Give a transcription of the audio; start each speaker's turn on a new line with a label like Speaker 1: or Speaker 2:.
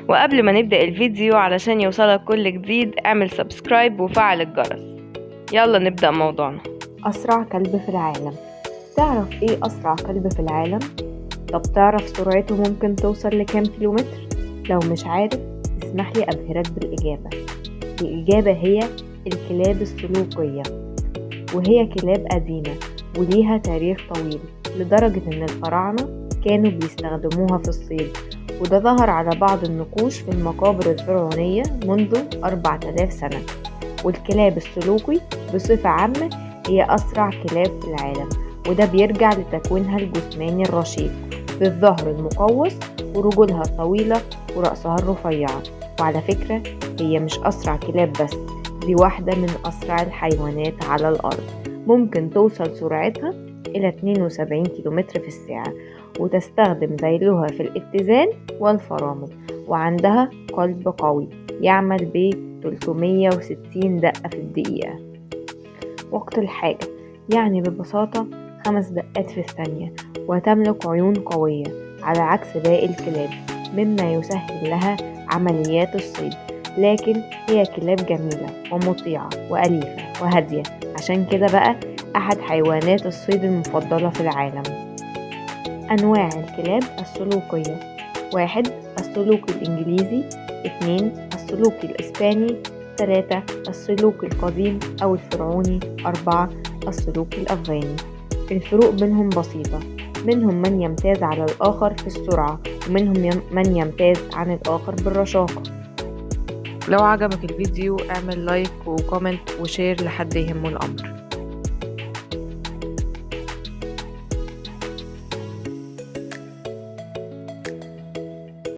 Speaker 1: وقبل ما نبدأ الفيديو، علشان يوصلك كل جديد، اعمل subscribe وفعل الجرس. يلا نبدأ موضوعنا.
Speaker 2: أسرع كلب في العالم. تعرف إيه أسرع كلب في العالم؟ طب تعرف سرعته ممكن توصل لكام كيلومتر؟ لو مش عارف، اسمح لي أبهرك بالإجابة. الإجابة هي الكلاب السلوقية، وهي كلاب قديمة وليها تاريخ طويل، لدرجة إن الفراعنة كانوا بيستخدموها في الصيد، وده ظهر على بعض النقوش في المقابر الفرعونية منذ 4000 سنة. والكلاب السلوقي بصفة عامة هي أسرع كلاب في العالم، وده بيرجع لتكوينها الجسماني الرشيق بالظهر المقوس ورجولها الطويلة ورأسها الرفيعة. وعلى فكرة، هي مش أسرع كلاب بس، دي واحدة من أسرع الحيوانات على الأرض. ممكن توصل سرعتها إلى 72 كيلومتر في الساعة، وتستخدم ذيلها في الاتزان والفرامل، وعندها قلب قوي يعمل ب 360 دقة في الدقيقة وقت الحاجة، يعني ببساطة 5 دقات في الثانية. وتملك عيون قوية على عكس باقي الكلاب، مما يسهل لها عمليات الصيد. لكن هي كلاب جميلة ومطيعة وأليفة وهادية، عشان كده بقى أحد حيوانات الصيد المفضلة في العالم. أنواع الكلاب السلوقية: 1: السلوقي الإنجليزي. 2: السلوقي الإسباني. 3: السلوقي القديم أو الفرعوني. 4: السلوقي الأفغاني. الفروق بينهم بسيطة، منهم من يمتاز على الآخر في السرعة، ومنهم من يمتاز عن الآخر بالرشاقة.
Speaker 1: لو عجبك الفيديو، اعمل like و comment و share لحد يهمه الأمر.